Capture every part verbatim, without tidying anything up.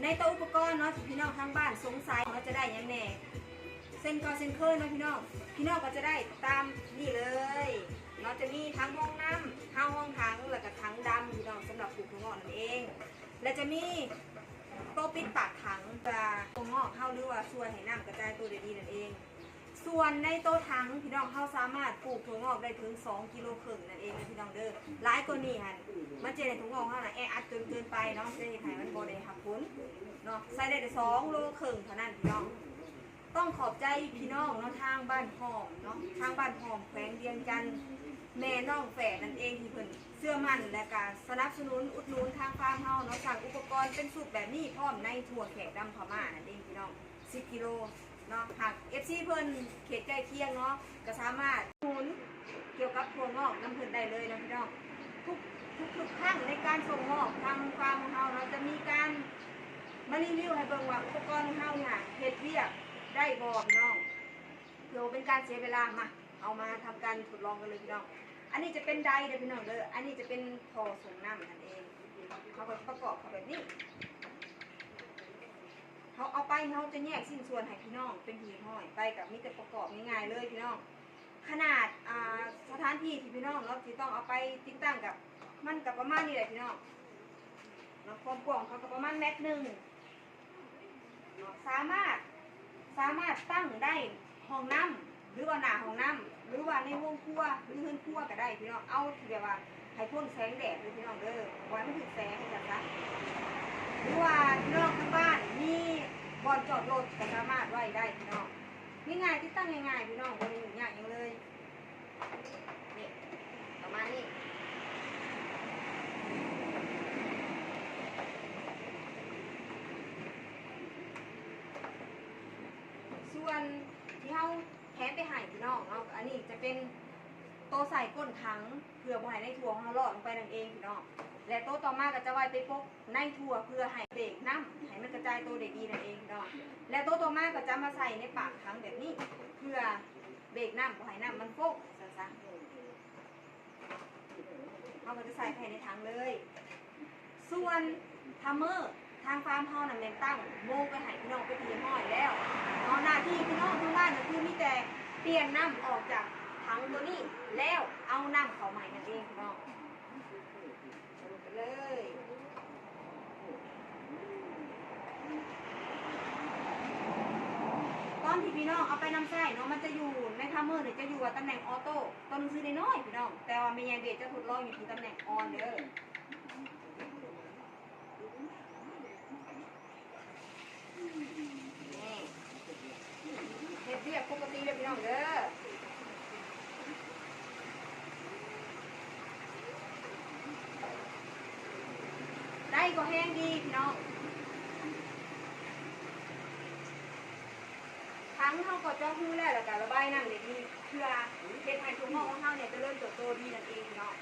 ในตัวอุปกรณ์เนาะ ที่พี่น้องทางบ้านสงสัยเนาะ จะได้หยังแหน่ เช่นเก่าเช่นเคยเนาะพี่น้อง พี่น้องก็จะได้ตามนี่เลยเนาะ จะมีทั้งห้องน้ำ ห้าห้องถัง แล้วก็ถังดำพี่น้อง สำหรับปลูกถั่วงอกนั่นเอง และจะมีโต๊ะปิดปากถัง เพื่อถั่วงอกเฮา หรือว่าช่วยให้น้ำกระจายตัวได้ดีนั่นเอง ส่วนในโต๊ะถังพี่น้อง เฮาสามารถปลูกถั่วงอกได้ถึงสองกิโลครึ่งนั่นเองนะพี่น้องเด้อ หลายกว่านี้หั่น มันจะได้ถั่วงอกเฮาน่ะแออัดจนเกินไปเนาะ จะเฮ็ดให้มันบ่ได้รับผลเนาะ ใส่ได้แต่สองโลครึ่งเท่านั้นพี่น้อง ต้องขอบใจพี่น้องเนาะ ทางบ้านหอมเนาะ ทางบ้านหอมแขวงเวียงจันทน์ แม่น้องแฝดนั่นเองที่เพิ่นเชื่อมั่น และก็สนับสนุนอุดหนุนทางฟาร์มเฮาเนาะ สั่งอุปกรณ์เป็นชุดแบบนี้พร้อมในถั่วแขกดำพม่านั่นเองพี่น้อง สิบกิโลเนาะ หาก เอฟซี เพิ่นเขตใกล้เคียงเนาะ ก็สามารถอุดหนุนเกี่ยวกับถั่วงอกนำเพิ่นได้เลยนะพี่น้อง ทุกทุกทุกครั้งในการส่งมอบทางฟาร์มของเฮาเนาะ จะมีการมารีวิวให้เบิ่งว่าอุปกรณ์ของเฮาเนี่ยเฮ็ดเวียกได้บ่พี่น้อง เพื่อบ่เป็นการเสียเวลา มา เอามาทำการทดลองกันเลยพี่น้อง อันนี้จะเป็นไดเด้อพี่น้องเด้อ อันนี้จะเป็นท่อส่งน้ำนั่นเอง เขาก็ประกอบเข้าแบบนี้ เขาเอาไป เขาจะแยกชิ้นส่วนให้พี่น้องเป็นที่เรียบร้อยไป ก็มีแต่ประกอบง่ายๆเลยพี่น้อง ขนาด อ่า สถานที่ที่พี่น้องเนาะ ที่ต้องเอาไปติดตั้งกับ มันก็ประมาณนี้แหละพี่น้องเนาะ ความกว้างเขาก็ประมาณแมตรหนึ่งเนาะ สามารถ สามารถตั้งได้ห้องน้ำ หรือว่าหน้าห้องน้ำ หรือว่าในห้องครัว หรือเฮือนครัวก็ได้พี่น้อง เอาที่แบบว่าให้พ้นแสงแดดเลยพี่น้องเด้อ บ่ให้มันถืกแสงจังซั่นซะ หรือว่าพี่น้องทางบ้านมีบ่อนจอดรถก็สามารถไว้ได้พี่น้อง ง่ายๆ ติดตั้งง่ายๆพี่น้อง บ่ได้ยุ่งยากหยังเลย นี่ ประมาณนี้ ส่วนที่เฮาแถมไปให้พี่น้องเนาะ อันนี้จะเป็นโตใส่ก้นถัง เพื่อบ่ให้ในถั่วของเราลอดลงไปนั่นเองพี่น้อง และโตต่อมาก็จะไว้ไปปกในถั่ว เพื่อให้เบรกน้ำให้มันกระจายตัวได้ดีนั่นเองพี่น้อง และโตต่อมาก็จะมาใส่ในปากถังแบบนี้ เพื่อเบรกน้ำบ่ให้น้ำมันฟงซะซะ เราก็จะใส่ภายในถังเลย ส่วนทามเมอร์ ทางฟาร์มเฮานั่นแม่นตั้งโมไปให้พี่น้องไปเตรียมห้อยแล้วเนาะ หน้าที่พี่น้องทางบ้านก็คือมีแต่เปลี่ยนน้ำออกจากถังตัวนี้ แล้วเอาน้ำเข้าใหม่นั่นเองพี่น้อง ไปเลย ตอนที่พี่น้องเอาไปนำใช้เนาะ มันจะอยู่ในทามเมอร์เนี่ย จะอยู่ว่าตำแหน่งออโต้ ตัวหนังสือน้อยๆพี่น้อง แต่ว่าแม่ยายเบสจะทดลองอยู่ที่ตำแหน่งออนเด้อ นี่ เฮ็ดเวียกปกติเลยพี่น้องเด้อ ได้ก็แห้งดีพี่น้อง ถังเฮาก็เจาะรูแล้ว แล้วก็ระบายน้ำได้ดี เพื่อเฮ็ดให้ถั่วงอกของเฮาเนี่ยเจริญเติบโตดีนั่นเองพี่น้อง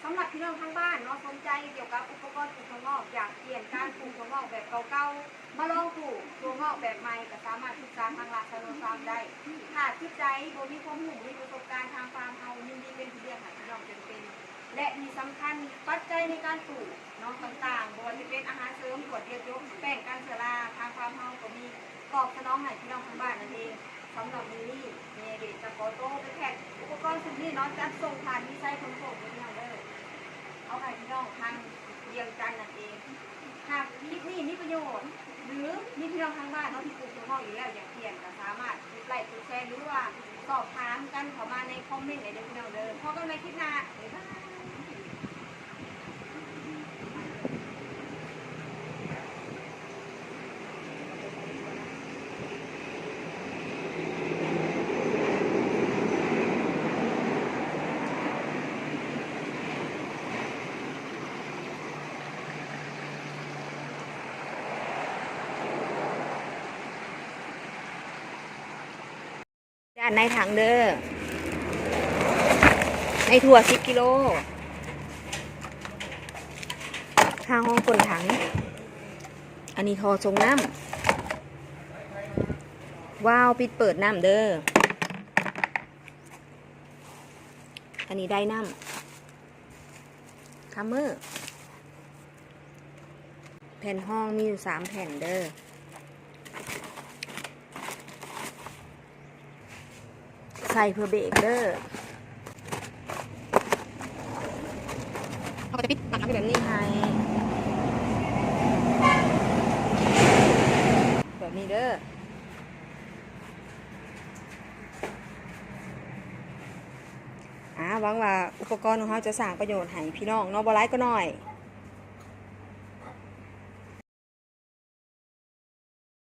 สำหรับพี่น้องทางบ้านเนาะ สนใจเกี่ยวกับอุปกรณ์ปลูกถั่วงอก อยากเปลี่ยนการปลูกถั่วงอกแบบเก่าๆ มาลองปลูกถั่วงอกแบบใหม่ ก็สามารถปรึกษาทางร้านซาโนฟาร์มได้ ถ้าคิดใจบ่มีความรู้ บ่มีประสบการณ์ ทางฟาร์มเฮายินดีเป็นพี่เลี้ยงให้พี่น้องจนเป็น และที่สำคัญปัจจัยในการปลูกเนาะ ต่างๆ บ่ว่าจะเป็นอาหารเสริม ขวดเดียวจบ แป้งกันเชื้อรา ทางฟาร์มเฮาก็มีตอบสนองให้พี่น้องทางบ้านนั่นเอง สำหรับมื้อนี้แม่เบสจะขอโตไปแพ็คอุปกรณ์ชุดนี้เนาะ จัดส่งผ่านวิสัยขนส่งเด้อพี่น้องเด้อ เอาให้พี่น้องทางเวียงจันทน์นั่นเอง หากคลิปนี้มีประโยชน์ หรือมีพี่น้องทางบ้านเนาะที่ปลูกถั่วงอกอยู่แล้ว อยากเปลี่ยนก็สามารถกดไลค์กดแชร์ หรือว่าสอบถามกันเข้ามาในคอมเมนต์ได้เลยพี่น้องเด้อ พบกันใหม่คลิปหน้า บ๊ายบาย ด้านในถังเด้อ ในถั่วสิบกิโล ทางห้องก้นถัง อันนี้ท่อส่งน้ำ วาล์วปิดเปิดน้ำเด้อ อันนี้ได้น้ำ ทามเมอร์ แผ่นรองมีอยู่สามแผ่นเด้อ ใส่เพื่อเบรกเด้อ เขาก็จะปิดหลังแบบนี้ให้ แบบนี้เด้อ อ่า หวังว่าอุปกรณ์ของเราจะสร้างประโยชน์ให้พี่น้องเนาะ บ่หลายก็น้อย